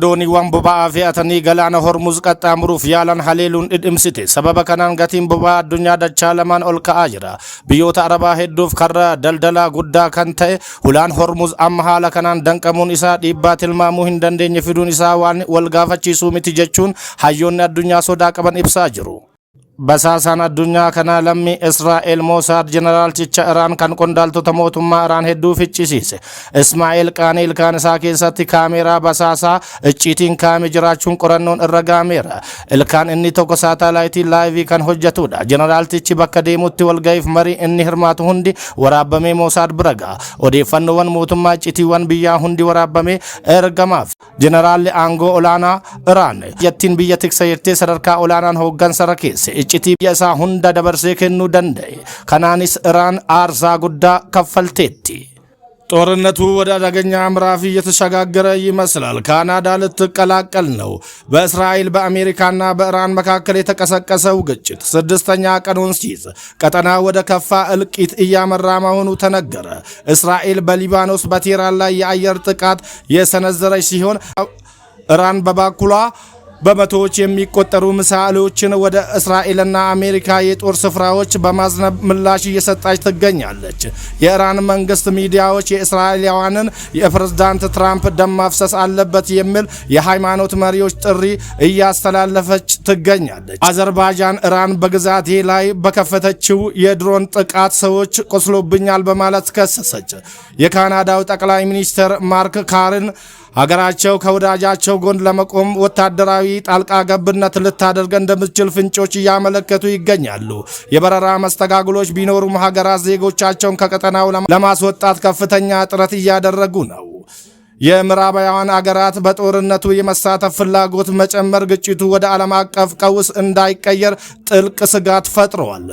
Dooniiwwan boba'aa fe'atanii galaana Hormuz qaxxaamuruuf yaalan haleeluun dhidhimsite. Sababa kanaan gatiin boba'aa addunyaa dachaa lamaan ol ka'aa jira. Biyyoota Arabaa hedduuf karra daldalaa guddaa kan ta'e hulaan Hormuz amma haala kanaan danqamuun isaa dhiibbaa tilmaamuu hin dandeenye fiduun isaa waan wal gaafachiisuu miti jechuun hayyoonni addunyaa sodaa qaban ibsaa jiru. Basaasaan addunyaa kanaa lammii Israa'el Moosaad jeneraalticha Iraan kan qondaaltota mootummaa Iraan hedduu ficcisiise. Ismaa'eel Qaanii ilkaan isaa keessatti kaameeraa basaasaa icciitiin kaa'ame jiraachuun qorannoon irra ga'ameera. Ilkaan inni tokko saatalaayitii live kan hojjetudha. Jeneraaltichi bakka deemutti walga'iif marii inni hirmaatu hundi waraabamee Moosaad bira ga'a. Odeeffannoowwan mootummaa, iccitiiwwan biyyaa hundi waraabamee ergamaaf. Jeneraalli aangoo olaanaa Iraan biyyattiin biyya tiksa jettee sadarkaa olaanaan hooggansarra keesse iccitii biyya isaa hunda dabarsee kennuu danda'e. Kanaanis Iraan aarsaa guddaa kaffalteetti. ጦርነቱ ወደ አደገኛ ምዕራፍ እየተሸጋገረ ይመስላል። ካናዳ ልትቀላቀል ነው። በእስራኤል፣ በአሜሪካና በኢራን መካከል የተቀሰቀሰው ግጭት ስድስተኛ ቀኑን ሲይዝ ቀጠና ወደ ከፋ እልቂት እያመራ መሆኑ ተነገረ። እስራኤል በሊባኖስ በቴህራን ላይ የአየር ጥቃት የሰነዘረች ሲሆን ኢራን በበኩሏ በመቶዎች የሚቆጠሩ ሚሳኤሎችን ወደ እስራኤልና አሜሪካ የጦር ስፍራዎች በማዝነብ ምላሽ እየሰጠች ትገኛለች። የኢራን መንግስት ሚዲያዎች የእስራኤላውያንን የፕሬዝዳንት ትራምፕ ደም ማፍሰስ አለበት የሚል የሃይማኖት መሪዎች ጥሪ እያስተላለፈች ትገኛለች። አዘርባይጃን ኢራን በግዛቴ ላይ በከፈተችው የድሮን ጥቃት ሰዎች ቆስሎብኛል በማለት ከሰሰች። የካናዳው ጠቅላይ ሚኒስትር ማርክ ካርን ሀገራቸው ከወዳጃቸው ጎን ለመቆም ወታደራዊ ጣልቃ ገብነት ልታደርግ እንደምትችል ፍንጮች እያመለከቱ ይገኛሉ። የበረራ መስተጓጎሎች ቢኖሩም ሀገራት ዜጎቻቸውን ከቀጠናው ለማስወጣት ከፍተኛ ጥረት እያደረጉ ነው። የምዕራባውያን አገራት በጦርነቱ የመሳተፍ ፍላጎት መጨመር ግጭቱ ወደ ዓለም አቀፍ ቀውስ እንዳይቀየር ጥልቅ ስጋት ፈጥሯል።